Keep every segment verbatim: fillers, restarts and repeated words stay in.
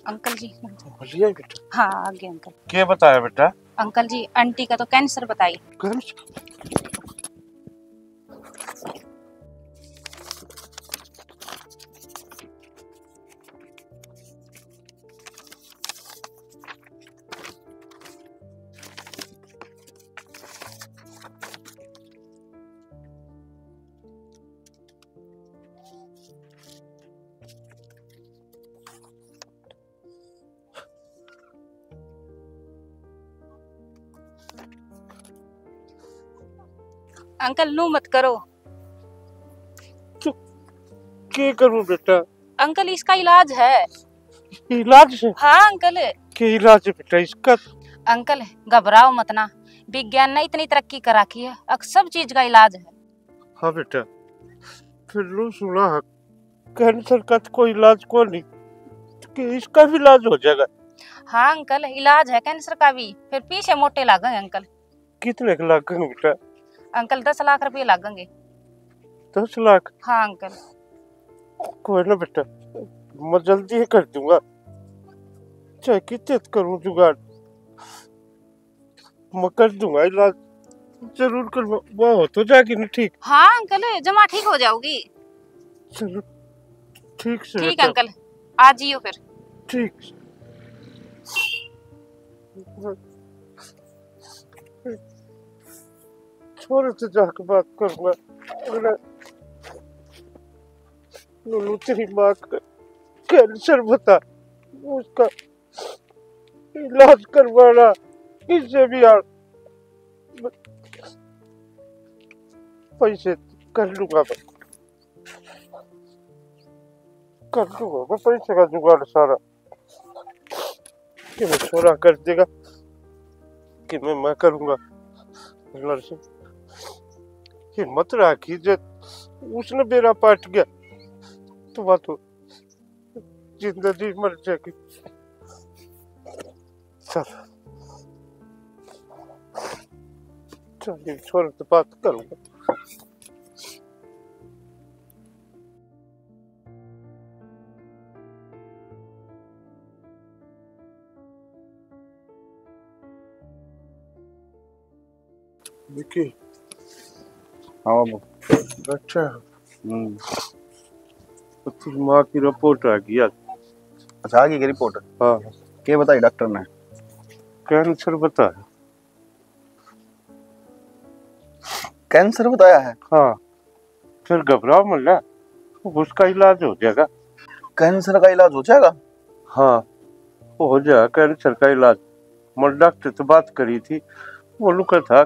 अंकल जी। बोलिए बेटा। हाँ, आ गए अंकल। क्या बताया बेटा? अंकल जी, आंटी का तो कैंसर बताई। कैंसर? अंकल, नू मत करो। तो के करूं बेटा? अंकल, इसका इलाज है। इलाज है? हाँ अंकल। के इलाज है बेटा इसका? अंकल, घबराओ मत ना, विज्ञान ने इतनी तरक्की कर रखी है, अब सब चीज का इलाज है। हाँ बेटा, फिर नू सुना है, कैंसर का तो कोई इलाज को नहीं, कि इसका भी इलाज हो जाएगा? हाँ अंकल, इलाज है कैंसर का भी, फिर पीछे मोटे लागेंगे अंकल। कितने के लागेंगे बेटा? अंकल, दस लाख रुपए लागेंगे। दस लाख? हाँ अंकल। कोई ना बेटा, मैं जल्दी ही कर दूंगा, चाहे कितने करूं जुगाड़। मैं कर दूंगा इलाज, जरूर कर, वो हो तो जाएगी ना ठीक। हाँ अंकल, जमा ठीक हो जाओगी। चलो, ठीक से ठीक बेटा। अंकल, आ जियो फिर। ठीक से। छोरे से जाके बात करूंगा, अगर नूनू तेरी माँ का कैंसर बता, उसका इलाज करवाना, किससे भी यार पैसे कर लूंगा मैं, कर लूंगा मैं पैसे का जुगाड़ सारा। कि मैं छोरा कर देगा, कि मैं, मैं करूंगा। लड़से हिम्मत राखी जे उसने बेरा पाट गया, तो बात हो, जिंदा जी मर जाएगी। चल, चल, ये छोरे से बात करूंगा। विकी। हाँ बाबू। अच्छा। हम्म। तो तेरी माँ की रिपोर्ट आ गई आज। अच्छा, आ गई क्या रिपोर्ट? हाँ। क्या बताई डॉक्टर ने? कैंसर बताया। कैंसर बताया है? हाँ। फिर घबराओ मल्ला, उसका इलाज हो जाएगा। कैंसर का इलाज हो जाएगा? हाँ, वो हो जाएगा कैंसर का इलाज। मैं डॉक्टर से बात करी थी, वो लोग कहा था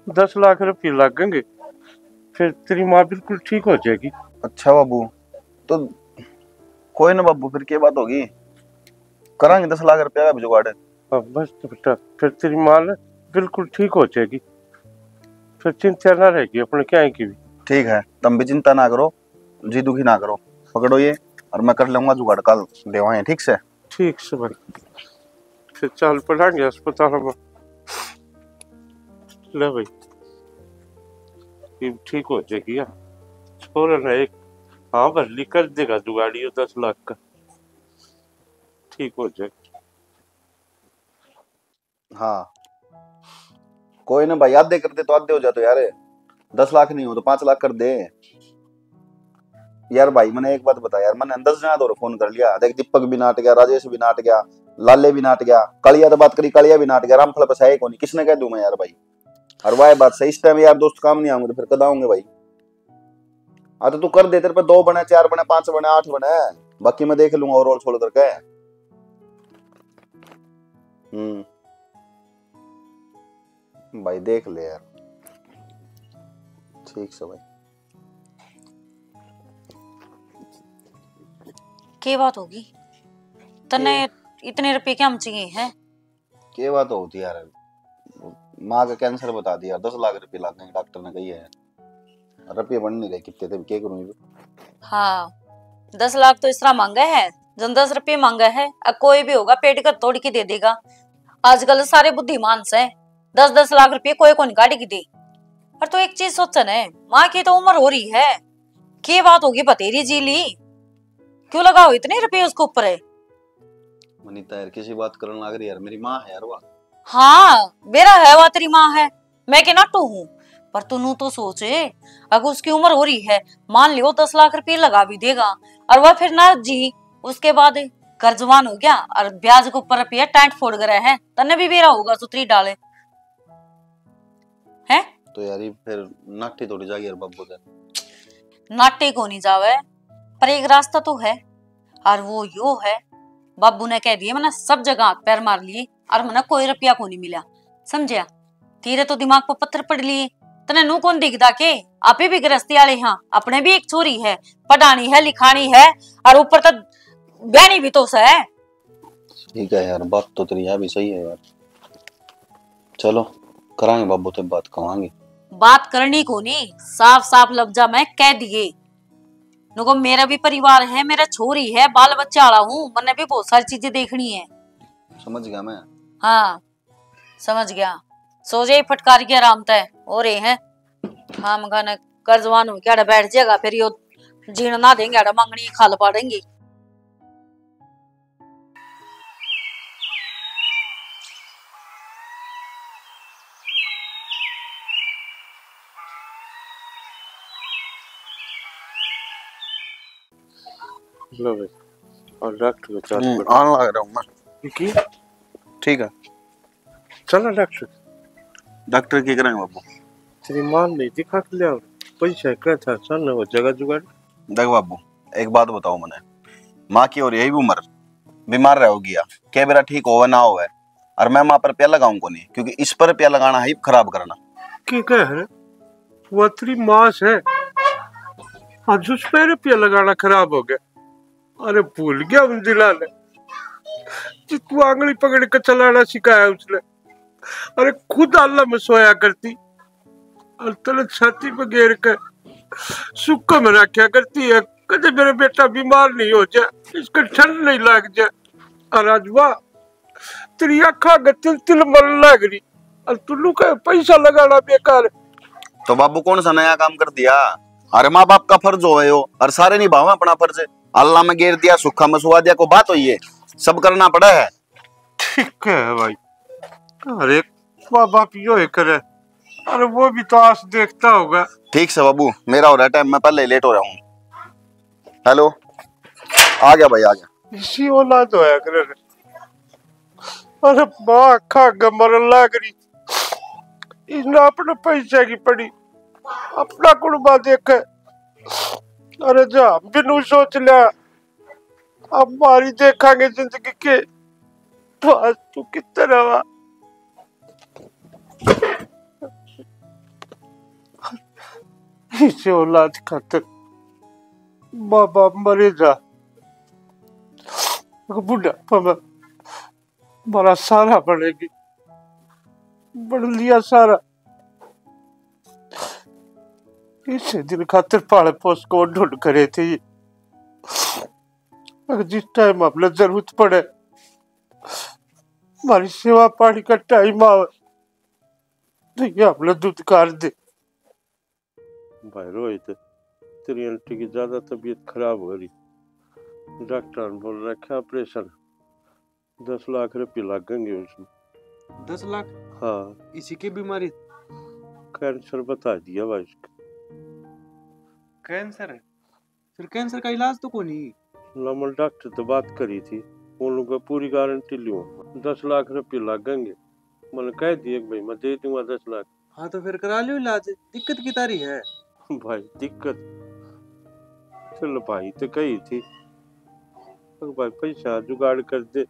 दस लाख रुपये लगेंगे, फिर तेरी माँ बिल्कुल ठीक हो जाएगी। अच्छा बाबू, तो कोई ना बाबू, फिर क्या बात होगी, करांगे दस लाख रुपया का भी जुगाड़। हाँ, बस तो बेटा, फिर तेरी माँ ना बिल्कुल ठीक हो जाएगी, फिर चिंता ना रहेगी अपने क्या की भी। ठीक है, तुम भी चिंता ना करो, जी दुखी ना करो, पकड़ो ये, और मैं कर लूंगा जुगाड़, कल देवाएं, ठीक से? ठीक से भाई, फिर चल पड़ांगे अस्पताल में। ले भाई, ये ठीक हो जाएगी यार, छोरे ने एक हाँ भर ली, कर देगा जुगाड़ ये दस लाख का, ठीक हो जाएगा। हाँ, कोई ना भाई, आधे कर दे तो आधे हो जा तो यार, दस लाख नहीं हो तो पाँच लाख कर दे। यार भाई, मैंने एक बात बता यार, मैंने दस जना तो फोन कर लिया, देख दीपक भी नाट गया, राजेश भी नाट गया, लाले भी नाट गया, कालिया तो बात करी, कालिया भी नाट गया, रामफल बसाए कोनी, किसने कह दूं मैं यार भाई। और वह बात सही, इस टाइम यार दोस्त काम नहीं आऊंगे तो फिर कद आऊंगे भाई? हाँ तो तू कर दे, तेरे पे दो बने, चार बने, पांच बने, आठ बने, बाकी मैं देख लूंगा और रोल छोल करके। हम्म, भाई देख ले यार, ठीक से भाई। के बात होगी तन्ने? के? इतने रुपये क्या हम चाहिए हैं? के बात होती यार, माँ का कैंसर बता दिया, दस लाख रुपये लग गए, डॉक्टर ने कही है, रुपये बन नहीं रहे कितने थे, के करूँ? हाँ, दस लाख तो इस तरह मांगे है, जन दस रुपये मांगे है, अब कोई भी होगा पेट का तोड़ के दे देगा। आजकल सारे बुद्धिमान से, दस दस लाख रुपये कोई कौन काट के दे। पर तू एक चीज सोचे न, माँ की तो उम्र हो रही है, के बात होगी बतेरी जी ली, क्यों लगाओ इतने रुपये उसके ऊपर है? वनिता यार, किसी बात करने लग रही यार, मेरी माँ है यार वो। हाँ, बेरा है, वा तेरी माँ है, मैं के नाटू हूँ। पर तू नू तो सोचे, अगर उसकी उम्र हो रही है, मान लियो दस लाख रुपये लगा भी देगा, और वह फिर ना जी, उसके बाद घर जवान हो गया और ब्याज के ऊपर रुपया टाइट फोड़ करे है, तन्ने भी बेरा होगा सुतरी डाले। हैं? तो यार, ये फिर नाटी थोड़ी जागी यार बाबू से। नाटे को नहीं जावे, पर एक रास्ता तो है, और वो यो है, बाबू ने कह दिए, मैंने सब जगह हाथ पैर मार लिए और मैंने कोई रुपया को नहीं मिला, समझया? तेरे तो दिमाग पर पत्थर पड़ लिए, तने नू कौन दिखदा के? आपे भी गृहस्थी वाले हाँ, अपने भी एक छोरी है, पढ़ानी है, लिखानी है, और ऊपर तो ब्याहनी भी तो है। ठीक है यार, बात तो तेरी यह भी सही है यार। चलो, करांगे बाबू ते बात, कहांगे। बात करनी को नहीं, साफ साफ लफ्जा में कह दिए। नुको मेरा भी परिवार है, मेरा छोरी है, बाल बच्चे आला हूँ, मन्ने भी बहुत सारी चीजें देखनी है। समझ गया मैं। हाँ, समझ गया। सो जाए फटकार के आराम तै, और ये है, हम खाने कर जवान हो क्या बैठ जाएगा, फिर यो जीण ना देंगे, आड़ा मांगनी खाल पाड़ेंगे। लो भाई, और डॉक्टर को चार्ज हम्म, पकड़। आने लग रहा हूँ मैं। ठीक है। चलो डॉक्टर। डॉक्टर के कराएंगे बाबू? तेरी माँ नहीं दिखा के लिया, पैसा क्या था, चल ना वो जगह जुगाड़। देख बाबू, एक बात बताओ मने, माँ की और यही उम्र बीमार रहोगी या, क्या बेरा ठीक होवे ना होवे, और मैं माँ पर रुपया लगाऊं कोनी, क्योंकि इस पर रुपया लगाना है खराब करना। की कह रहे? वो तेरी माँ से, आज उस पर रुपया लगाना खराब हो गया। अरे भूल गया उन दिला ने, जिसको आंगली पकड़ के चलाना सिखाया उसने। अरे खुद आला में सोया करती और तले छाती पे गेर के सुक्का में रखा करती है, कदे मेरा बेटा बीमार नहीं हो जा, इसको ठंड नहीं लग जा। और आज वाह, तेरी आँखां के तिल तिल मरन लाग रही, और तू लुका पैसा लगाना बेकार। तो बाबू कौन सा नया काम कर दिया? अरे माँ बाप का फर्ज होवे यो, और सारे निभावे अपना फर्ज। अल्लाह में गेर दिया, सुखा में सुवा दिया, कोई बात होई है? सब करना पड़ा है। ठीक है भाई, अरे माँ बाप यो ही करे, अरे वो भी तो आस देखता होगा। ठीक से बाबू, मेरा हो रहा टाइम, मैं पहले ही लेट हो रहा हूँ। हेलो, आ गया भाई, आ गया। इसी औलाद होया करे रे। अरे माँ आँखां आगे मरन लाग रही, इसने अपने पैसे की पड़ी, अपना कुणबा देखे। अरे जा, बिनु सोच लिया, अब मारी देखांगे जिंदगी के, तो आज तू किधर रहा? इसे औलाद खातर माँ बाप मरे जा, बुढ़ापा में हमारा सारा बनेगी, बन लिया सारा। इसे दिन खातर पाले पोस को ढूंढ करे थे ये। अगर जिस टाइम हमने जरूरत पड़े, हमारी सेवा पानी का टाइम आवे, तो ये हमने दुदकार दे। भाई रोहित, तेरी आंटी की ज्यादा तबीयत खराब हो रही, डॉक्टर ने बोल रखा ऑपरेशन, दस लाख रुपये लगेंगे उसमें। दस लाख? हाँ। इसी की बीमारी? कैंसर बता दिया भाई उसका। कैंसर है? फिर कैंसर का इलाज तो कोनी? ना, मैंने डॉक्टर तो बात करी थी, उन लोग का पूरी गारंटी लियो, दस लाख रुपये लगेंगे। मैंने कह दिए कि भाई मैं दे दूंगा दस लाख। हाँ, तो फिर करा लियो इलाज, दिक्कत की तारी है? भाई दिक्कत, चल भाई तो कही थी, अरे भाई पैसा जुगाड़ कर दे,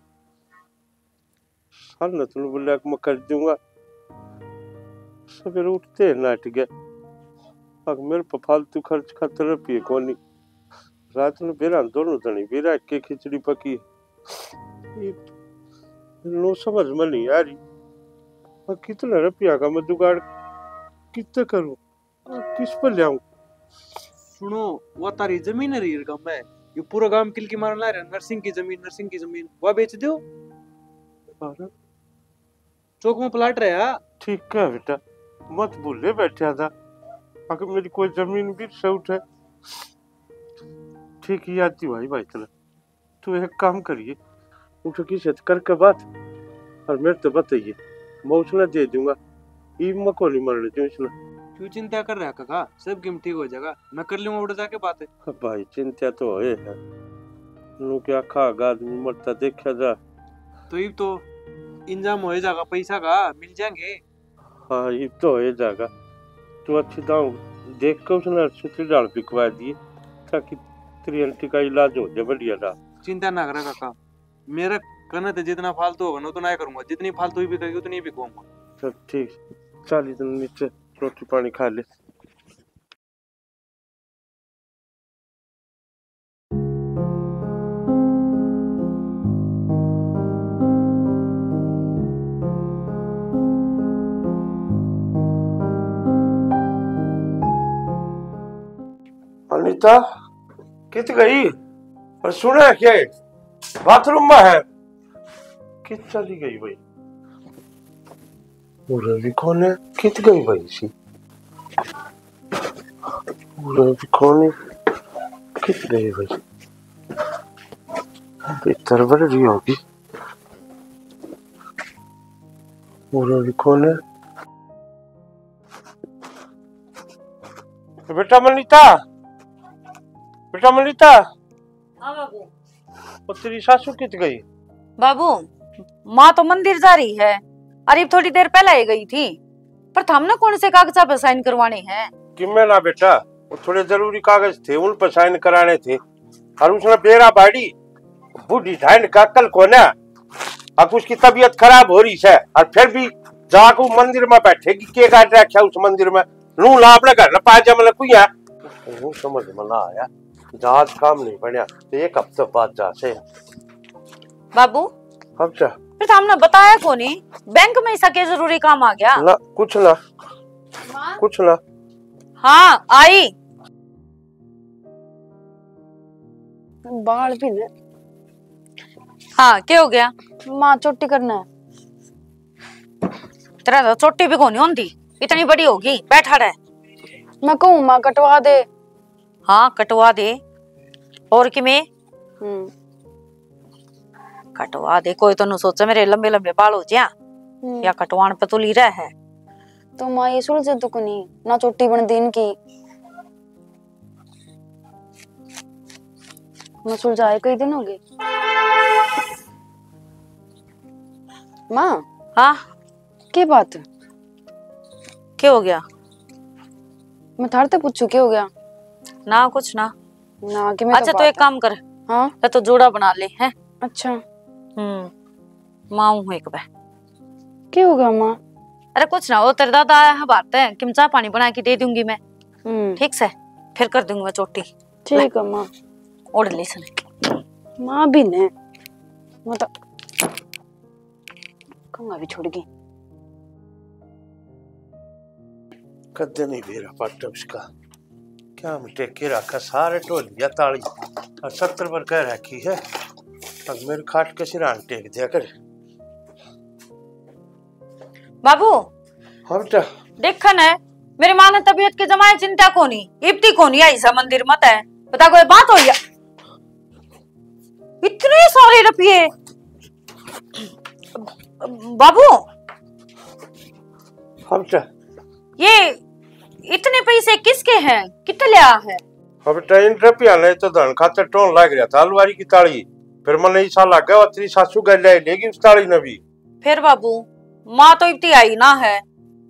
साल न तू बोलिया कि मैं कर दूंगा, सवेरे उठते ही नाट गया। अब मेरे पे फालतू खर्च खातर रुपये कोनी। रात में बेरा दोनों धनी बेरा के खिचड़ी पकी। ये नो समझ में नहीं आ रही। अब कितना रुपया का मैं जुगाड़ कितने करूं? अब किस पर ले आऊं? सुनो, वो तारी जमीन है रीर गाम में। ये पूरा गांव किलकी मारन ला रहा, नरसिंह की जमीन, नरसिंह की जमीन। वह बेच दो। अरे। चौक में प्लाट रहा। ठीक है बेटा, मत भूले बैठा था। अगर मेरी कोई जमीन भी से उठे। ठीक ही आती भाई, भाई चला। तू एक काम करिए, उठ किसे तो करके बात, और मेरे तो बताइए, मैं उसने दे दूंगा। इब मैं को नहीं मरने दूं इसने। क्यों चिंता कर रहा है काका, सब गेम ठीक हो जाएगा, मैं कर लूंगा उड़ जाके बात। भाई, चिंता तो होए है, नु क्या खागा आदमी मरता देखा जा। तो इब तो इंतजाम हो जाएगा, पैसा का मिल जाएंगे। हाँ, इब तो हो जाएगा। तू अच्छी दाम देख के उसने सुतली डाल बिकवा दिए, ताकि तेरी आंटी का इलाज हो जाए बढ़िया सा। चिंता ना करे काका, मेरे कने ते जितना फालतू होगा ना, उतना ही करूंगा, जितनी फालतू ही बिकेगी उतनी ही बिकवाऊंगा। चल ठीक, चल इतना नीचे रोटी पानी खा ले। अनिता कित गई? और सुना क्या है? बाथरूम में है। कित चली गई भाई? उरे भी कोने, कित गई भाई सी? उरे भी कोने, कित गई भाई? भीतर बढ़ रही होगी। उरे भी कोने। बेटा मनीता, बेटा मनीता। हाँ बाबू। वो तेरी सासू कित गई? बाबू, माँ तो मंदिर जा रही है, अरे थोड़ी देर पहले ही गई थी, पर थामने कौन से कागजा पे साइन करवाने हैं? किमे ना बेटा, वो थोड़े जरूरी कागज थे, उन पे साइन कराने थे। और उसने बेरा बाड़ी, बूढ़ी ढाइन का अक्ल कोना। अब उसकी तबीयत खराब हो रही है, और फिर भी जाको मंदिर में बैठेगी, के काट रखा उस मंदिर में? लू ला अपने घर न पा जा, मतलब कुछ है। वो समझ में ना आया, जहाज काम नहीं बनया, तो एक हफ्ते बाद जा से। बाबू, अब क्या? फिर तो हमने बताया कोनी, बैंक में ऐसा क्या जरूरी काम आ गया? ना, कुछ ना, माँ? कुछ ना। हाँ, आई। बाल भी ने। हाँ, क्या हो गया? माँ, चोटी करना है। तेरा तो चोटी भी कोनी होंदी, इतनी बड़ी होगी, बैठा रह। मैं कहूँ माँ कटवा दे। हाँ, कटवा दे। और किमे? हम्म। कटवा दे। कोई तो नु सोचे मेरे लंबे लंबे बाल हो जा, हम्म। या कटवान पे तुली रह है। तो माँ, ये सुलझे तो कोनी, ना चोटी बन दी इनकी। मैं सुलझाए कई दिन हो गए। माँ। हाँ। के बात? के हो गया? मैं थारे ते पूछू के हो गया? ना, कुछ ना। ना, के मैं अच्छा, तो एक काम कर। हाँ? ले तो जोड़ा बना ले, हैं? अच्छा। हम्म, माँ हूँ एक बार। के हो गया माँ? अरे कुछ ना, वो तेरे दादा आया है बाहर ते, कि मैं चाय पानी बना के दे दूंगी मैं। हम्म। ठीक से, फिर कर दूंगी मैं चोटी। ठीक है माँ। ओढ़ ले इसने। माँ भी ने, मैं तो कहूँगा भी छोड़ गई। कदे नहीं बेरा पाटा उसका, क्या हम टेके रखा, सारे ढोलिया ताली और सत्तर पर कह रखी है। अब मेरे खाट के सिरान टेक दिया कर। बाबू। हाँ बेटा। देखा ना, मेरी माँ ने तबीयत के जमाए चिंता कोनी, इब्ती कोनी आई सा मंदिर मत है। बता कोई बात हो या? इतने सारे रुपये। बाबू। हाँ बेटा। ये इतने पैसे किसके हैं, कित लिया है? अब बेटा इन रुपया ने तो धन खातर टोन लाग रहा था अलवारी की ताली, फिर मैंने ऐसा लगा तेरी सासू गल आई लेगी उस ताली ने भी। फिर बाबू, माँ तो इतनी आई ना है,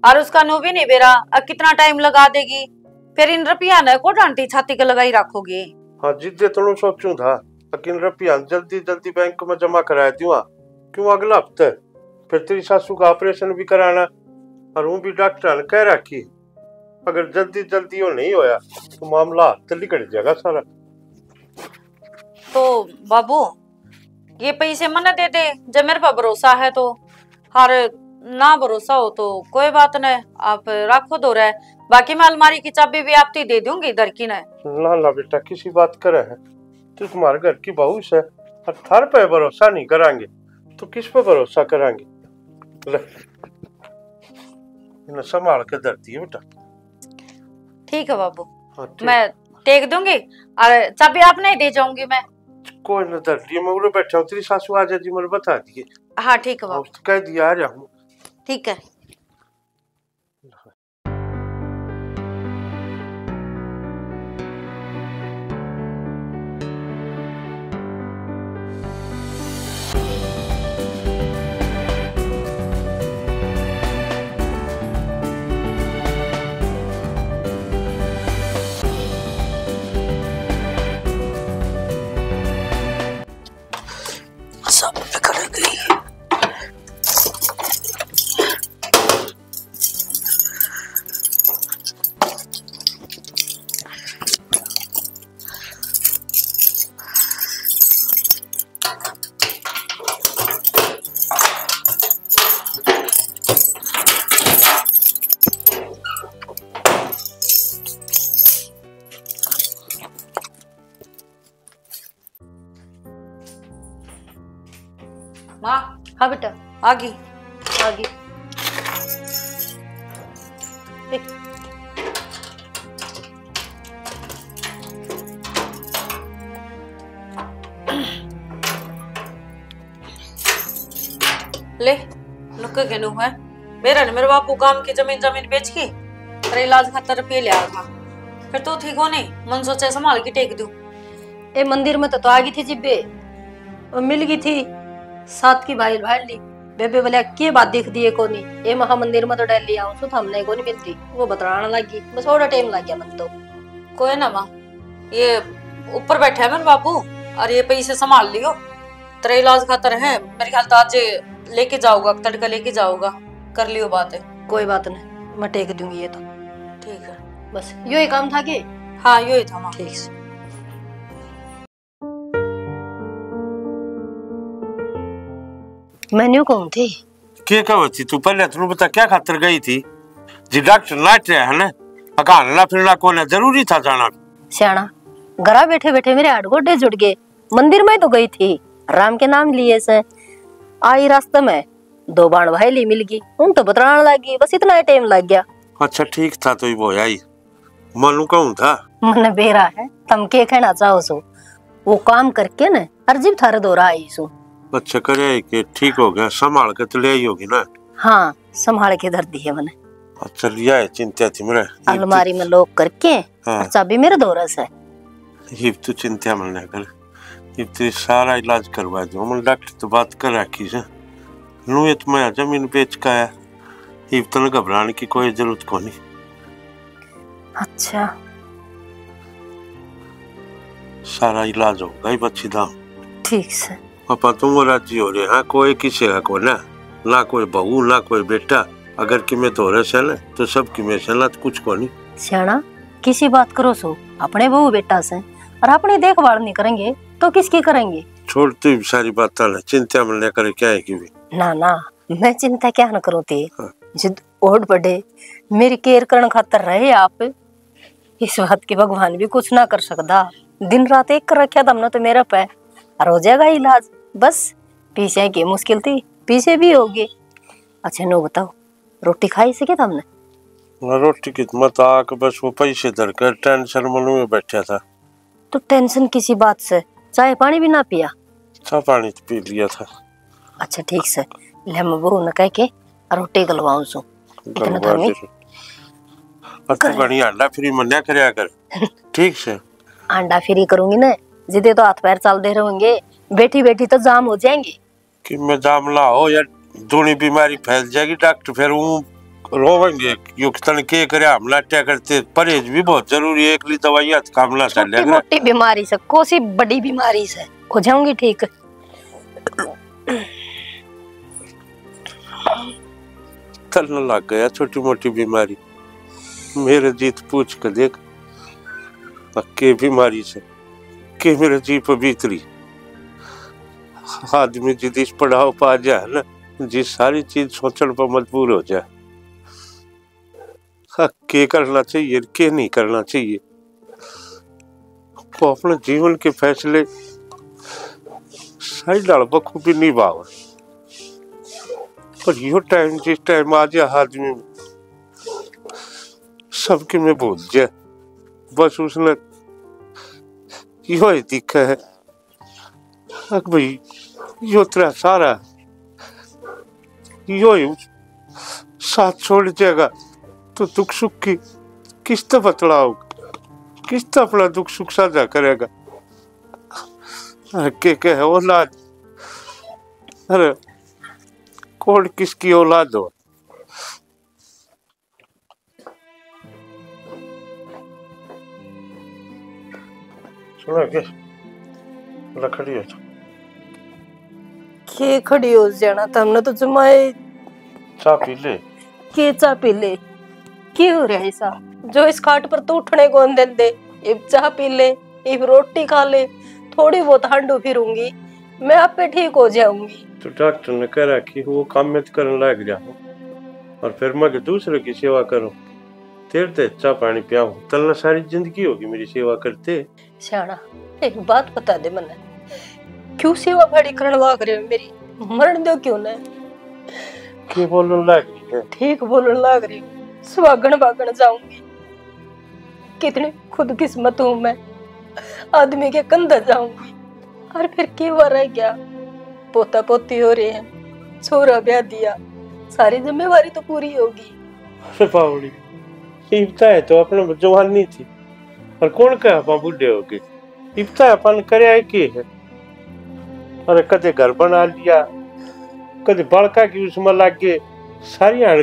और उसका नो भी नहीं बेरा, अब कितना टाइम लगा देगी। फिर इन रुपया ने को डांटी छाती के लगाई रखोगे? हाँ, जिद्दे तो सोचूं था, लेकिन रुपया जल्दी जल्दी बैंक में जमा करा दूंगा। क्यों अगला हफ्ते फिर तेरी सासू का ऑपरेशन भी कराना, और वो भी डॉक्टर ने कह रखी, अगर जल्दी जल्दी वो नहीं होया, तो मामला हाथ से निकल जाएगा सारा। तो बाबू, ये पैसे मने दे दे, जब मेरे पर भरोसा है तो। हर ना भरोसा हो तो कोई बात नहीं, आप रखो दो रह, बाकी मैं अलमारी की चाबी भी आपती दे दूंगी धरकी ने। ना ना बेटा, किसी बात करे है, तू तुम्हारे घर की बहू से, और थार पे भरोसा नहीं करांगे तो किस पे भरोसा करांगे? ले, इन्हें संभाल के धरती है बेटा। ठीक है बाबू, हाँ, ठीक। मैं टेक दूंगी और चाबी आपने ही दे जाऊंगी मैं। कोई ना, धर लिए, मैं उरे बैठा हूँ, तेरी सासू आ जाएगी, मैंने बता दिए। हाँ, ठीक है बाबू। कह दिया, आ रहा हूँ। ठीक है। सब बिखर गई। माँ। हाँ बेटा। आ गई। आ गई। ए। ले, नुक्के के नु है। मेरा ने मेरे बापू गांव की जमीन, जमीन बेच के तेरे इलाज खातर रुपये ले आया था। फिर तू थी कोनी, मन सोचे संभाल के टेक दूं। ए, मंदिर में तो, तो आ गई थी जिब्बे, और मिल गई थी सात की भाई भाई ली। बेबे बोले, "के बात दिख दिए कोनी? ए, महा मंदिर में तो डेली आऊं सु, थमने कोनी मिलती।" वो बतलाने लगी, बस थोड़ा टाइम लग गया मन तो। कोई ना माँ, ये ऊपर बैठा है मेरे बापू, और ये पैसे संभाल लियो, तेरे इलाज खातर है, मेरे ख्याल तो आज लेके जाओगा, तड़का लेके जाओगा, कर लियो बात। कोई बात नहीं, मैं टेक दूंगी ये तो। ठीक है। बस यो ही काम था कि? हाँ, यो ही था माँ। ठीक से। मैं न्यू कहूँ थी। के कहो थी तू? पहले तू बता, क्या खातर गई थी? जी डॉक्टर नाट रहा है ना, अकान ना फिरना कौन है, जरूरी था जाना। सियाणा, घरा बैठे बैठे मेरे हाथ गोडे जुड़ गए। मंदिर में तो गई थी, राम के नाम लिए से। आई रास्ते में दो बाण भाई ली मिल गई, उन तो बतलाने लग गई, बस इतना ही टाइम लग गया। अच्छा, ठीक था तो ही वो आई। मनु कहूँ था। मने बेरा है, तम के कहना चाहो सो? वो काम करके न, अर जिब थारे धोरा आई सू। अच्छा, करे के ठीक हो गया, संभाल के तो ले आई होगी ना? हाँ, संभाल के धर दी है मने। अच्छा, लिया है, चिंता थी मेरे। अलमारी में lock करके, हाँ। अर चाबी मेरे धोरा से। इब तो चिंता मत ना कर, इब तो सारा इलाज करवा दो। मन डॉक्टर तो बात कर रखी से, नू ये तो मैं जमीन बेच के आया, इब तने घबराने की कोई जरूरत कोनी। अच्छा। सारा इलाज होगा ही बच्ची दा। ठीक से। पापा तुम राजी हो रहे, हाँ, कोई किसी का को ना, ना कोई बहू, ना कोई बेटा। अगर किमे धोरे से ना, तो सब किमे से ना, तो कुछ को नहीं। सियाणा, किसी बात करो सो, अपने बहू बेटा से, और अपनी देखभाल नहीं करेंगे, तो किसकी करेंगे? छोड़ तू सारी बात ना, चिंता में लेकर क्या है कि भी। ना, ना, मैं चिंता क्या ना करूँ थी। हाँ। जिद ओढ़ पड़े, मेरी care करण खातर रहे आप, इस बात की भगवान भी कुछ ना कर सकदा। दिन रात एक कर रखा था हमने तो मेरे पे, और हो जाएगा इलाज। बस पीछे की मुश्किल थी, पीछे भी होगी। अच्छा, नो बताओ, रोटी खाई से क्या हमने? ना, रोटी की तो मत आक, बस वो पैसे धर कर tension में बैठा था। तो tension किसी बात से? चाय पानी भी ना पिया? चाय पानी तो पी लिया था। अच्छा, ठीक से, ले मैं बहू ने कह के रोटी गलवाऊं सू। इतना गलवा धर्मी। दे। और तू कर। घणी हांडा फ्री मन्या करया कर। ठीक से। हांडा फ्री करूंगी ना, जिदे तो हाथ पैर चलते रहेंगे, बैठी बैठी तो जाम हो जाएंगे। कि मैं जाम ना हो या दूनी बीमारी फैल जाएगी, डॉक्टर फिर वो रोवेंगे, यो तन के करे, हम लाट्या करते। परहेज भी बहुत जरूरी है, एकली दवाइयां तो काम ना चलेगा। छोटी मोटी बीमारी से, कोसी बड़ी बीमारी से हो जाऊंगी ठीक। तन लग गया छोटी मोटी बीमारी, मेरे जीत पूछ के देख, के बीमारी से, के मेरे जी पे बीतरी। आदमी जिस पड़ाव पा जाए ना, जी सारी चीज सोचण पर मजबूर हो जाए। हाँ, के करना चाहिए, के नहीं करना चाहिए, वो अपने जीवन के फैसले सही ढाल बखूबी निभावे। पर यो टाइम, जिस टाइम आ जाए आदमी में, सबके में भूल जाए, बस उसने यो ही दिखे है। थक भाई, यो तेरा सारा, यो ही साथ छोड़ जाएगा, तो दुख सुख की किससे बतलाओ, किससे अपना दुख सुख साझा करेगा? अरे के के है औलाद, अरे कौन किसकी औलाद हो? सुना के? ला खड़ी हो तो। के खड़ी हो जाना, तमने तो जमाए। चाय पी ले। के चाय पी ले? के हो रहा है ऐसा? जो इस खाट पर तो उठने को न देंदे, इब चाय पी ले, इब रोटी खा ले, थोड़ी बहुत हांडू फिरूंगी, मैं आपे ठीक हो जाऊंगी। तो डॉक्टर ने कह रखी, वो काम में तो करने लाग जाऊं, और फिर मैं के दूसरे की सेवा करूं, तेरे ते चाय पानी पियाऊं। तन्ने सारी जिंदगी होगी मेरी सेवा करते। सियाणा, एक बात बता दे मन्ने, क्यों सेवा भाड़ी करण लाग रहे हो मेरी? मरण दो क्यों ना? के बोलन लाग रही है? ठीक बोलन लाग रही हूँ, सुहागण भागण जाऊंगी। कितनी खुदकिस्मत हूँ मैं, आदमी के कंधे जाऊंगी। और फिर के हुआ रह गया? पोता पोती हो रहे हैं, छोरा ब्याह दिया, सारी जिम्मेवारी तो पूरी होगी। अरे बावड़ी, इब तो है तो अपने जवानी थी, और कौन कहे आप बूढ़े हो गए? इब तो अपन करया के है? अरे कदे घर बना लिया, कदे बालका की उसमें लाग गए, सारी हाल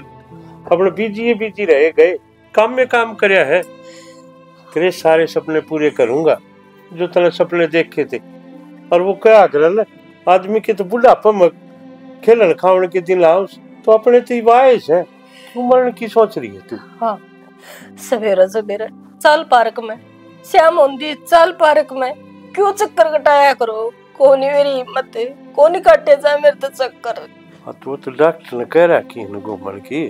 अपने बिजी बिजी रह गए, काम में काम करया है। तेरे सारे सपने पूरे करूंगा जो तने सपने देखे थे। और वो क्या करे ना, आदमी के तो बुढ़ापे में खेलन खावन के दिन आओ, तो अपने तो इब आए से, तू मरण की सोच रही है तू? हाँ, सवेरा सवेरा चल पार्क में, श्याम होंदी चल पार्क में, क्यों चक्कर कटाया करो? कोनी मेरी हिम्मत, कोनी काटे जाए मेरे तो चक्कर। हाँ, तू तो डॉक्टर ने कह रखी है ना घूमन की,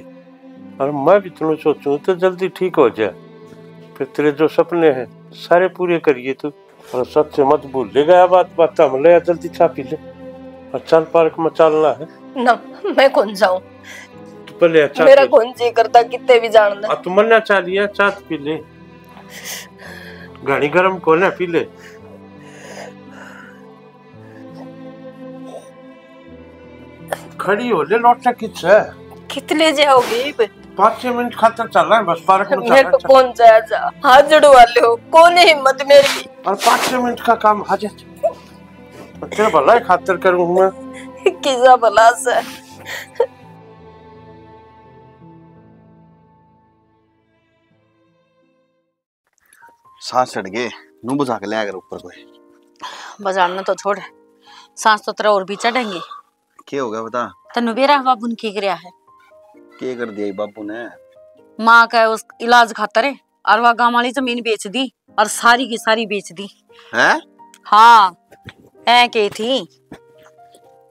और मैं भी तन्नू सोचूं तो जल्दी ठीक हो जाए। फिर तेरे जो सपने हैं सारे पूरे करिए तू। और सच से मत भूल ले गया बात, बात हम ले आ, जल्दी चाय पी ले। और चल पार्क में चलना है। ना, मैं कौन जाऊं? तू पहले आ, चाय मेरा पी ले। कौन जी करता कितने भी जान ले। आ, तू मन्ना चाह लिया, चाय तो पी ले। घणी गरम कोने, पी ले। खड़ी हो ले, लौटा किस है? कितने जे हो गई? पाँच छह मिनट खातर चल रहा है बस, पार्क में चल मेरे रहा है, को चल। कौन जाया जा? हाथ जोड़वा लो, कौन है हिम्मत मेरी? और पाँच छह मिनट का काम, आ जा। तेरा भला ही खातर करूँ मैं। किसा भला से? सांस चढ़ गए, नू बुझा के लिया कर ऊपर कोई। बजाड़ना तो छोड़, सांस तो तेरा और भी चढ़ेंगे। के हो गया बता? तन्नू बेरा बाबू ने की करया है? के कर दिया ई बाबू ने? माँ का उस इलाज खातर है, और वह गांव वाली जमीन बेच दी, और सारी की सारी बेच दी। हैं? हाँ, ऐ के थी।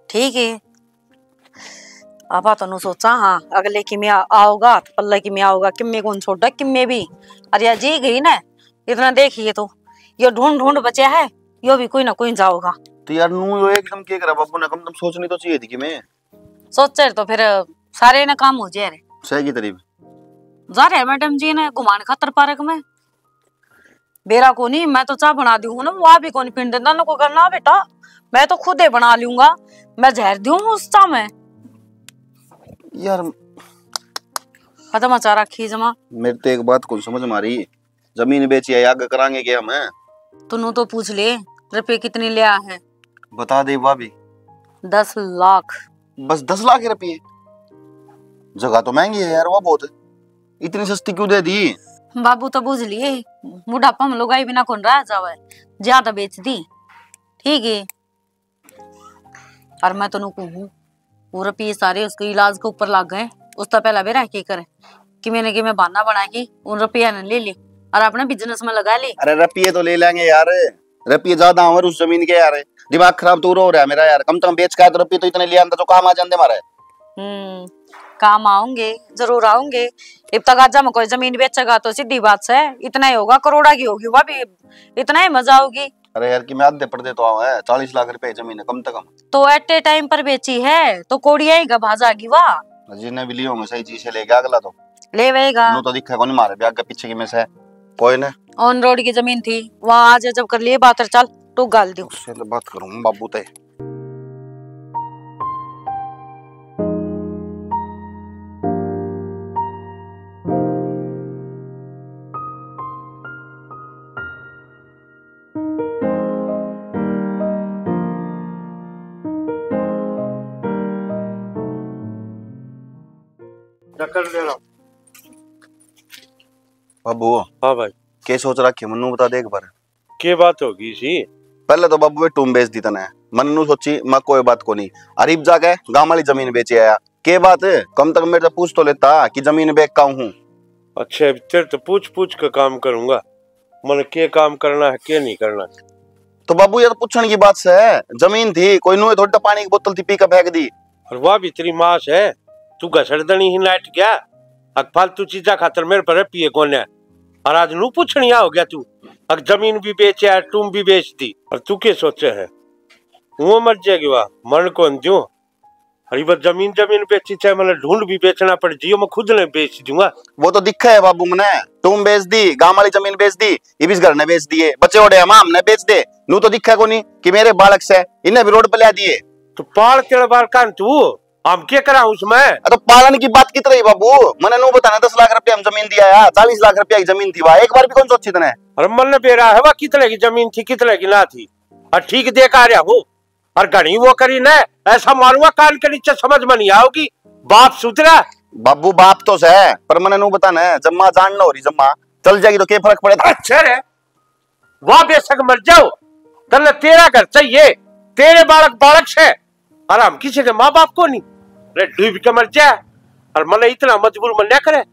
ठीक है, आपा तो न्यू सोचा, हाँ, अगले किमे आ-, आओगा, तो पल्ले किमे आओगा, किमे कौन छोड़ा, किमे भी। अरे यार, जी गई ना, इतना देखिए तो, यो ढूंढ ढूंढ बचा है, यो भी कोई ना कोई जाओगा। तो यार, नू यो एकदम के करा बाबू ने, कम से कम सोचनी तो चाहिए थी कि मैं। सोचे तो फिर सारे ना काम हो जाए रे। सही की तरीफ। जा रहे मैडम जी ने घुमान खातर पार्क में। बेरा कोनी, मैं तो चाय बना दूं हूं ना, वो भी कोनी पीण देंदा, ना कोई कहना बेटा, मैं तो खुद ही बना लूंगा, मैं जहर दूं उस चाय में। यार, खत्म चाह रखी जमा। मेरे तो एक बात कोनी समझ में आ रही, जमीन बेची है, आगे करांगे क्या हम? तू नू तो पूछ ले, रुपये कितने लिया है? बता दे भाभी। दस लाख। बस दस लाख रुपये? जगह तो महंगी है यार, वो बहुत। इतनी सस्ती क्यों दे दी? बाबू तो बुझ लिए, बुढ़ापा में लुगाई बिना कौन रह जावे, ज्यादा बेच दी। ठीक है, और मैं तन्नू कहूँ, वो रुपये सारे उसके इलाज के ऊपर लग गए। उसका पहला बेरा के कर कि मैंने कि मैं बहाना बना के उन रुपया ने ले ले और अपने बिजनेस में लगा ले। अरे रुपये तो ले लेंगे यार, रुपये ज्यादा आवे उस जमीन के यार। दिमाग खराब तो हो रहा है मेरा यार, कम से कम बेच के आए तो रुपये तो इतने ले आंदा जो काम आ जाते हमारे। हम्म, काम आओगे, जरूर आओगे। इब तक आज हम कोई जमीन बेचेगा तो सीधी बात से इतना ही होगा, करोड़ा की होगी, वह भी इतना ही मजा आओगी। अरे यार, कि मैं आधे पर्दे तो आवा है, चालीस लाख रुपए की जमीन है कम से कम। तो एट ए टाइम पर बेची है तो कोड़िया ही का भाजा आगी वाह। जिन्हें भी लियो होंगे सही चीज से लेके अगला तो। ले वेगा। नू तो दिखे कोनी मारे ब्याह के पीछे की में से कोई ने। ऑन रोड की जमीन थी, वहाँ आज जब कर लिए बात, चल। तो गाल दो। उससे तो बात करूँ बाबू ते। चक्कर ले रहा हूँ। बाबू। हाँ भाई। के सोच रखी मन्नू बता दे एक बार। के बात होगी सी? पहले तो बाबू वे टूम बेच दी तने। मन्नू सोची मैं कोई बात को नहीं। अरीब जाके गांव वाली जमीन बेचे आया। के बात? कम तक मेरे से पूछ तो लेता कि जमीन बेच का हूँ। अच्छा, तेरे तो पूछ पूछ के काम करूंगा। मन के काम करना है, के नहीं करना। तो बाबू ये तो पूछण की बात से, जमीन थी कोई, नुए थोड़ी तो पानी की बोतल थी पी के फेंक दी। और वह भी तेरी माँ से, तू घसड़ दनी ही नाट गया। अक फालतू चीजा खातर मेरे पर पिए कोन्या। और आज नू पूछणिया हो गया तू। अक जमीन भी बेचे, टूम भी बेच दी। और तू के सोचे है? वो मर जाएगी वाह, मरण कौन दूं? अरे बस जमीन, जमीन बेची, चाहे मैंने ढूंढ भी बेचना पड़ जियो, मैं खुद ने बेच दूंगा। वो तो दिखे है बाबू, मने टूम बेच दी, गांव वाली जमीन बेच दी, इब इस घर ने बेच दिए, बचे ओडे हम, हमने बेच दे। नू तो दिखे कोनी कि मेरे बालक से, इन्हें भी रोड पे ला दिए। तो पाल तेरे बालकां तू, हम के करा उसमें? अ, तो पालन की बात कित रही बाबू? मने नू बताना, दस लाख रुपया हम जमीन दिया है, चालीस लाख रुपया की जमीन थी वहाँ, एक बार भी कौन सोची तने? अरे मन ने बेरा है वह कितने की जमीन थी, कितने की ना थी, और ठीक देख आ रहा हूँ। और घणी वो करी ने, ऐसा मारूंगा कान के नीचे, समझ में नहीं आओगी। बाप सुधरा। बाबू, बाप तो सै, पर मने नू बता ने, जब माँ जान न हो रही, जब माँ चल जाएगी तो के फर्क पड़ेगा? अच्छा रे, वाह बेशक मर जाओ, तन्ने तेरा घर चाहिए, तेरे बालक बालक से, और हम किसी के माँ बाप को नहीं। अरे डूब के मर जा, और मने इतना मजबूर मन ना करे,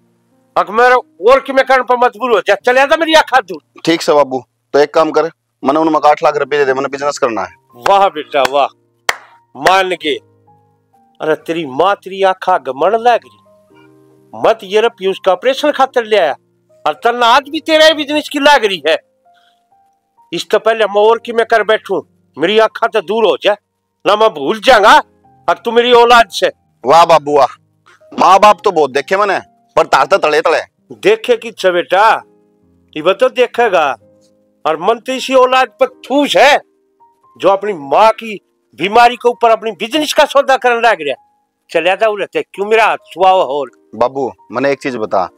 अक मेरे और कि मैं करने पर मजबूर हो जा, चले जा मेरी आँख हाथ दूर। ठीक से बाबू, तो एक काम कर, मने उनमें आठ लाख रुपए दे दे, मने बिजनेस करना है। वाह बेटा वाह, मान के। अरे तेरी माँ तेरी आँखा घमंड लाग रही। मत ये रहा पीयूष का ऑपरेशन खातर ले आया, और तन्ना आज भी तेरा ही बिजनेस की लाग रही है। इससे पहले मैं और कि मैं कर बैठूं, मेरी आँखा तो दूर हो जा, ना मैं भूल जाऊंगा। और तू मेरी औलाद से। वाह बाबू वाह, माँ बाप तो बहुत देखे मने, पर तार तो तले तले। देखे किच्छे बेटा, इब तो देखेगा। और मन तो इसी औलाद पर थूस है, जो अपनी माँ की बीमारी के ऊपर अपनी बिजनेस का सौदा करने लग रहा। चले जा उरे ते, क्यों मेरा हाथ छुआओ? और बाबू, मने एक चीज बता,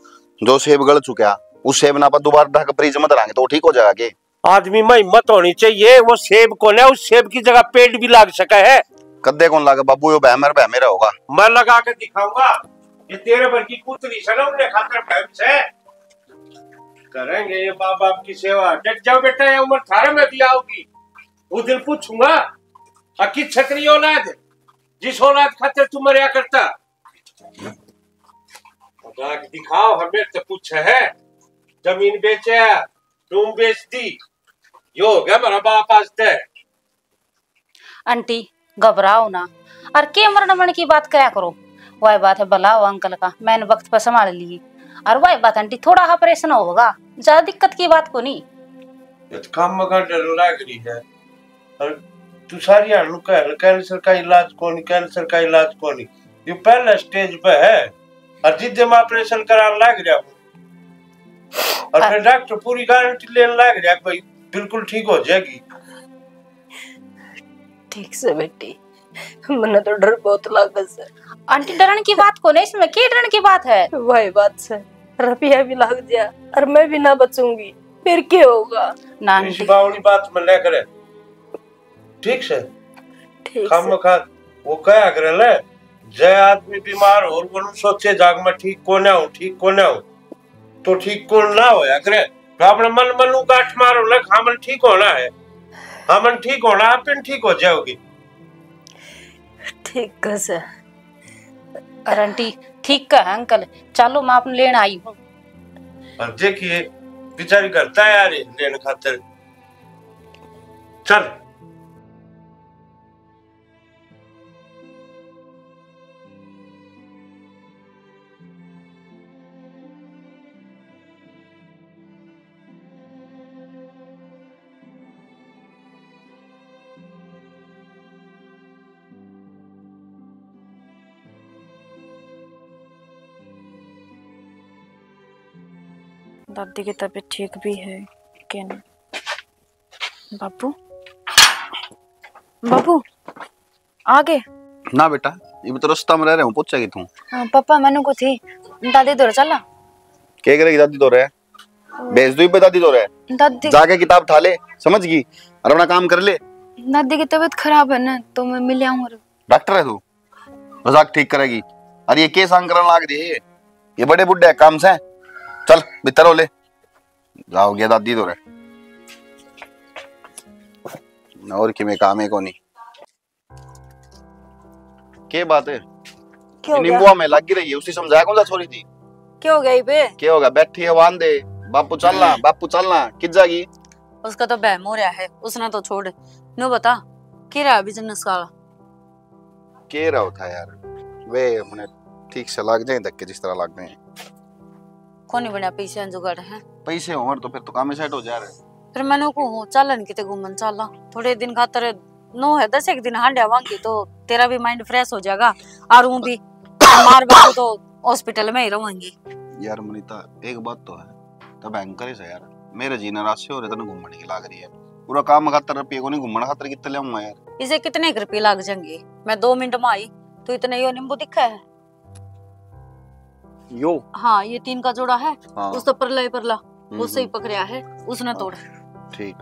जो सेब गल चुका, उस सेब ना पर दोबारा ढक फ्रिज में धरांगे तो ठीक हो जाएगा के? आदमी में हिम्मत होनी चाहिए, वो सेब कौन है, उस सेब की जगह पेड़ भी लाग सका है। कद्दे कौन लागे बाबू, यो बहमर बहमेरा होगा। मैं लगा के दिखाऊंगा, ये तेरे भर की कुतरी से ना उन्हें खातर बहम से करेंगे ये माँ बाप की सेवा। डट जाओ बेटा, ये उम्र थारे में भी आओगी। उस दिन पूछूंगा, आ किस छतरी औलाद, जिस औलाद खातर तू मरया करता? जाके दिखाओ, हमें तो पूछे है, जमीन बेचे, टूम बेच दी, यो हो गया हमारा बाप आज तक। आंटी, घबराओ ना, और के मरण मरण की बात करा करो। वह बात है, भला हो अंकल का, मैंने वक्त पर संभाल ली। और वह बात आंटी, थोड़ा ऑपरेशन होगा, ज्यादा दिक्कत की बात को नहीं। ये तो काम का डर लाग रही है। और तू सारी हालू कह, कैंसर का इलाज कोनी, कैंसर का इलाज कोनी। ये पहला स्टेज पे है। और जिद्दे में ऑपरेशन करान लाग रहा हूँ। और फिर अ- डॉक्टर पूरी गारंटी लेने लाग रहा है, भाई, बिल्कुल ठीक हो जाएगी। ठीक से बेटी, मन्ने तो डर बहुत लागे से। आंटी, डरन की बात कोनी इसमें, के डरन की बात है? वही बात से, रुपया भी लाग जा और मैं भी ना बचूंगी, फिर के होगा? ना इसी आंटी। बावली बात में ले करे, ठीक से? ठीक से। खामखा वो कहा करे ले, जय आदमी बीमार हो, वो सोचे जाग मैं ठीक कोन्या हूँ, ठीक कोन्या हूँ। तो ठीक कौन ना होया करे। तो अपने मन, मन उ गांठ मारो ना, हमन ठीक होना है, हमन ठीक होना, आप इन ठीक हो जाओगी। ठीक कह से। अरे आंटी, ठीक कह अंकल, चलो मैं आपने लेने आई हूँ। और देखिए, बेचारी घर तैयार है लेने खातर। चल। दादी की तबीयत ठीक भी है कि नहीं? बाबू, बाबू, आ गए? ना बेटा, इब तो रास्ता में रह रहे हूँ, पहुंचेगी तू। हाँ, पापा, मैंने को थी, दादी धोरे चला। के करेगी दादी धोरे? भेज दो इब दादी धोरे। दादी जाके किताब ठा ले, समझ गई, और अपना काम कर ले। दादी की तबीयत खराब है ना, तो मैं मिल आऊँ। डॉक्टर है तू, मजाक ठीक करेगी। अरे ये के सांग करन लाग रही है, ये बड़े बुड्ढे काम से। चल भीतर हो ले। जाओ गया दादी धोरे, और किमे काम है कोनी। के बात है? क्या हो गया? नींबुआ में लगी रही है, उसी समझाया कौन सा छोरी थी? क्या हो गया इबे? क्या होगा? बैठी है वांदे, बापू चलना, बापू चलना, कित जागी? उसका तो बहम हो रहा है, उसने तो छोड़। न्यू बता, के रहा बिजनेस का? के रहा था यार, वे अपने ठीक से लाग जाए धक्के जिस तरह लाग गए। कोनी बनया पैसे जुगाड़ है। पैसे हों तो फिर तो काम ही सेट हो जा रहे। फिर मैंने को हूँ, चालन किते घूमन चाला। थोड़े दिन खातर नो है, दस एक दिन हांडे आवांगी तो तेरा भी माइंड फ्रेश हो जाएगा और ऊँ भी। मार बाबू तो हॉस्पिटल में ही रवांगी। यार मनीता, एक बात तो है, तो भयंकर ही सै यार, मेरे जीना राशि हो रहे तने घूमने की लाग रही है। पूरा काम खातर रुपये को नहीं, घूमने खातर कितने ले आऊंगा यार? इसे कितने एक रुपये लाग जाएंगे? मैं दो मिनट में आई तो इतने यो नींबू दिखा है। यो? हाँ, ये तीन का जोड़ा है। हाँ। उस तो परला ही परला, हम्म, उससे ही हम्म। पकड़या है, उसने तोड़। ठीक।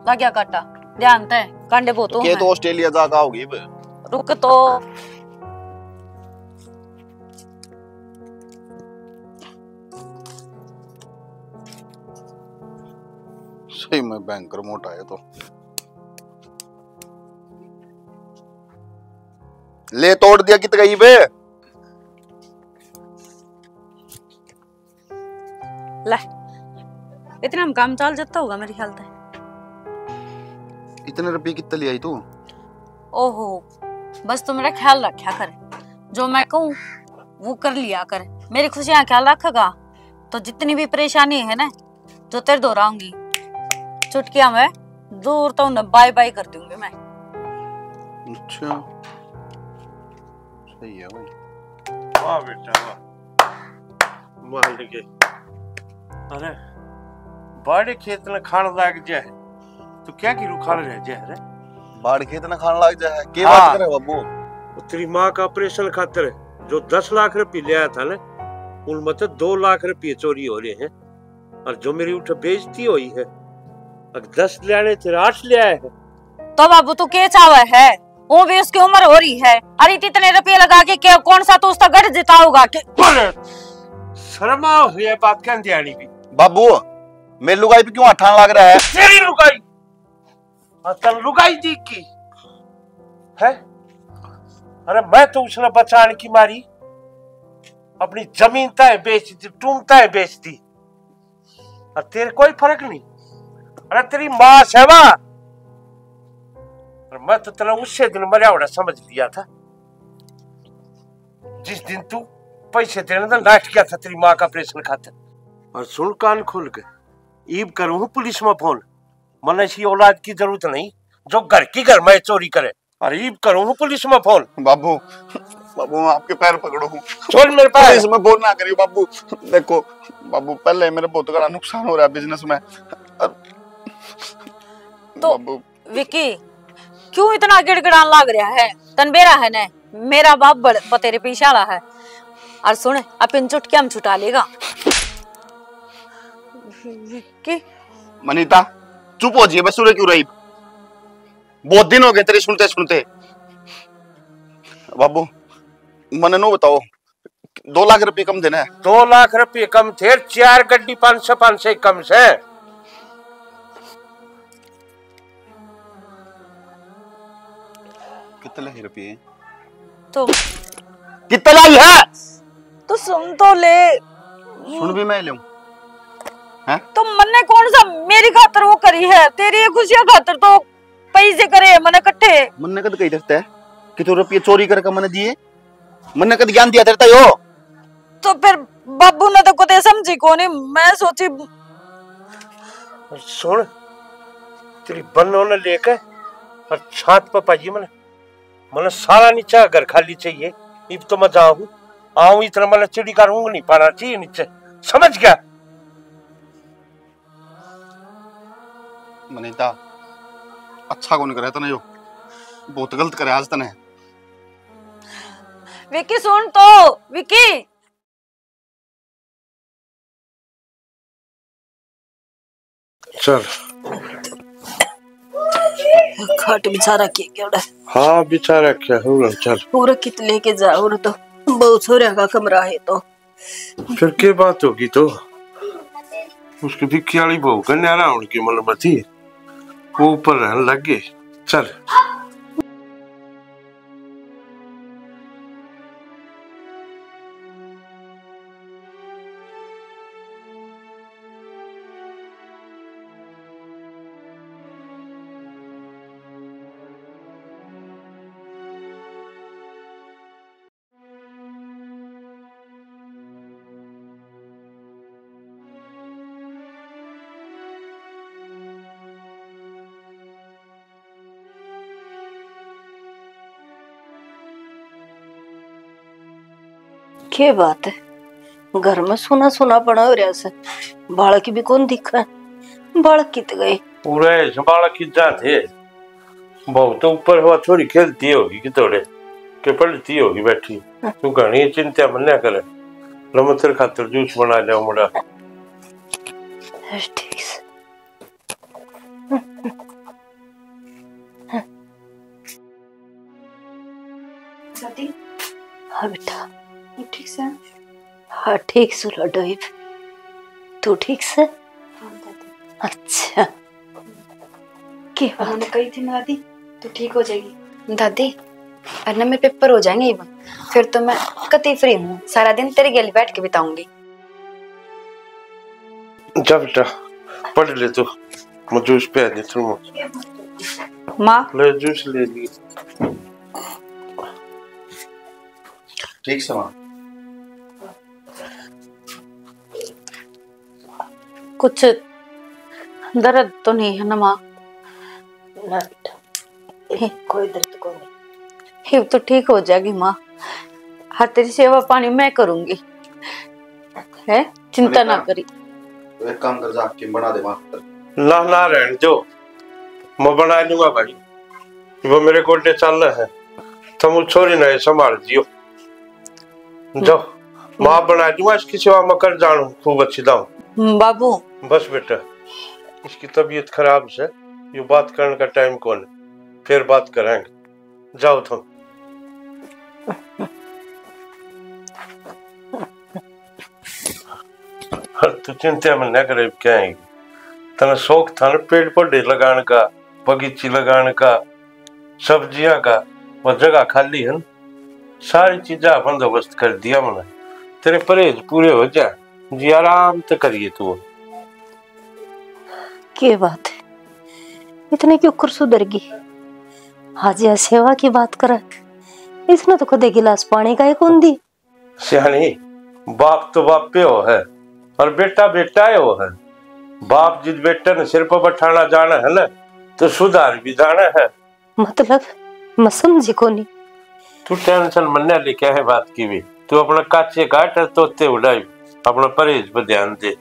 लग गया काटा, ध्यान तै, कांडे बहुत तो हो के हैं। तो ऑस्ट्रेलिया जाकर आओगी बे? रुक तो। सही में भयंकर मोटा है तो। ले तोड़ दिया कित गई बे? ले, इतने में काम चल जाता होगा मेरे ख्याल से। इतने रुपये कितने ले आई तू? ओहो, बस तू मेरा ख्याल रखा कर, जो मैं कहूँ वो कर लिया कर। मेरी खुशियाँ ख्याल रखेगा तो जितनी भी परेशानी है ना, जो तेरे दोहराऊंगी, चुटकिया में दूर तो उन्हें बाय बाय कर दूंगी मैं। अच्छा, सही है भाई। वाह बेटा वाह, मान गए। अरे, बाड़े खेत न खान लाग जा है, तो क्या की रुखाल रह जा है रे? बाड़ खेत न खान लाग जा है, के हाँ। बात करे बाबू? वो तेरी माँ का ऑपरेशन खातर जो दस लाख रुपये ले आया था ना, उनमें तो दो लाख रुपये चोरी हो रहे हैं। और जो मेरी उठे बेइज्जती हुई है, अगर दस ले आने थे, आठ ले आए हैं। तो बाबू तू के चावे है? वो भी उसकी उम्र हो रही है। अरे इतने रुपये लगा के क्या, कौन सा तू उसका गढ़ जिताओगा के? बोले, शर्मा हुई है बात कहने आनी भी। बाबू, मेरी लुगाई पे क्यों हाथ लाग रहा है? तेरी लुगाई? हाँ, तन लुगाई दी की है? अरे मैं तो उसने बचाने की मारी अपनी जमीन तय बेच दी, टूम तय बेच दी। और तेरे कोई फर्क नहीं। अरे तेरी माँ सेवा। और मैं तो तेरा उससे दिन मरया होना समझ लिया था, जिस दिन तू पैसे देने का नाट किया था तेरी माँ का ऑपरेशन खातर। और सुन कान खोल के, ईब करूँ हूँ पुलिस में फोन। मन्ने इसी औलाद की जरूरत नहीं, जो घर की घर में चोरी करे। और ईब करूँ हूँ पुलिस में फोन। बाबू, बाबू, मैं आपके पैर पकड़ू हूँ। छोड़ मेरे पैर। पुलिस में फोन ना करियो बाबू। देखो बाबू, पहले मेरे बहुत बड़ा नुकसान हो रहा है बिजनेस में। और तो बाबू। विकी, क्यों इतना गिड़गिड़ान लाग रहा है? तन बेरा है ने, मेरा बाप बड़ पतेरे पीछे वाला है। और सुन, अपन चुटकिया में छुटा लेगा। विकी। मनीता, चुप हो जाइए, बस उरे क्यों रही? बहुत दिन हो गए तेरे सुनते सुनते। बाबू, मने नो बताओ, दो लाख रुपये कम देना है। दो लाख रुपये कम थे, चार गड्डी पाँच सौ, पाँच सौ कम से। कितने ही रुपये? तो कितने ही है? तो सुन तो ले। सुन भी मैं लूं? हैं? तो मन्ने कौन सा मेरी खातर वो करी है? तेरी ये खुशियां खातर तो पैसे करे मन्ने इकट्ठे। मन्ने कद कही धरता है कि तू रुपये चोरी करके मन्ने दिए? मन्ने कद ज्ञान दिया धरता यो? तो फिर बाबू ने तो कदे समझी कोनी, मैं सोची। सुन, तेरी बन्नो ने लेके और छात पे पाइए मने। मने सारा नीचे घर खाली चाहिए। इब तो मैं जाऊँ, आऊँ इतना मने चिड़ी का रूंग नहीं पाना चाहिए नीचे, समझ गया? मनीता, अच्छा कौन करे तने यो? बहुत गलत करे आज तने। विक्की, सुन तो, विक्की। चल। खाट बिछा रखी है क्या उड़ा? हाँ, बिछा रखा है, उड़ा चल। पूरा कित लेके जा, उड़ा तो बहु छोरा का कमरा है तो। फिर के बात होगी तो? उसकी विक्की वाली बहू का न्यारा होने की मलमती, वो ऊपर रहने लग गए। चल। के बात है, घर में सुना सुना पड़ा हो रहा से, बालक भी कौन दिखा, बालक कित गए? पूरे इस बालक की जा थे, बहुत ऊपर हुआ, थोड़ी खेलती होगी कि थोड़े के पढ़ती होगी बैठी। तू घणी चिंता मन्या करे, लो मैं तेरे खातर जूस बना लिया मुंडा। ठीक से। दादी। हाँ बेटा। तू ठीक से? हाँ, ठीक सु लाडो। तू ठीक से? हाँ दादी। अच्छा। के बात? मैंने कही थी ना दादी, तू ठीक हो जाएगी। दादी, अरे ना मेरे पेपर हो जाएंगे इब, फिर तो मैं कतई फ्री हूँ, सारा दिन तेरे गेल बैठ के बिताऊंगी। जा बेटा, पढ़ ले तू। मैं जूस पे आ जाता हूँ। माँ। ले जूस ले ली। ठीक से माँ। कुछ दर्द तो नहीं है ना माँ? ना बेटा, कोई दर्द को नहीं। इब तो ठीक हो जाएगी माँ। हाँ, तेरी सेवा पानी मैं करूंगी, है, चिंता ना करी। तो एक काम कर, जा, टीम बना दे वहां पर। ना, ना, रहने दो, मैं बना लूंगा भाई। वो मेरे गोडे चल रहे हैं, तुम उस छोरी ने संभाल दियो। जाओ, माँ बना दूंगा, इसकी सेवा मैं कर जानू खूब अच्छी दाऊ। हम्म, बाबू। बस बेटा, इसकी तबीयत खराब से, ये बात करने का टाइम कौन है, फिर बात करेंगे। जाओ तुम। और तू चिंता मन्या करे, क्या है? तने शौक था ना पेड़ पौधे लगाने का, बगीची लगाने का, सब्जियां का, वो जगह खाली है ना, सारी चीजा बंदोबस्त कर दिया मैंने। तेरे परहेज पूरे हो जा, जी आराम तो करिए तू। के बात है, इतने क्यों कर सुधर गई? आज यह सेवा की बात करे, इसने तो कदे गिलास पानी का ही कौन दी। सियाणी, बाप तो बापे हो है और बेटा बेटा ही हो है। बाप जिस बेटे ने सिर पर बैठाना जाना है ना, तो सुधार भी जाना है। मतलब, मैं समझी कोनी। तू टेंशन मन्ने ले, क्या है बात की भी। तू अपना काचे काट और तोते उड़ाई, अपना परहेज पर ध्यान दे।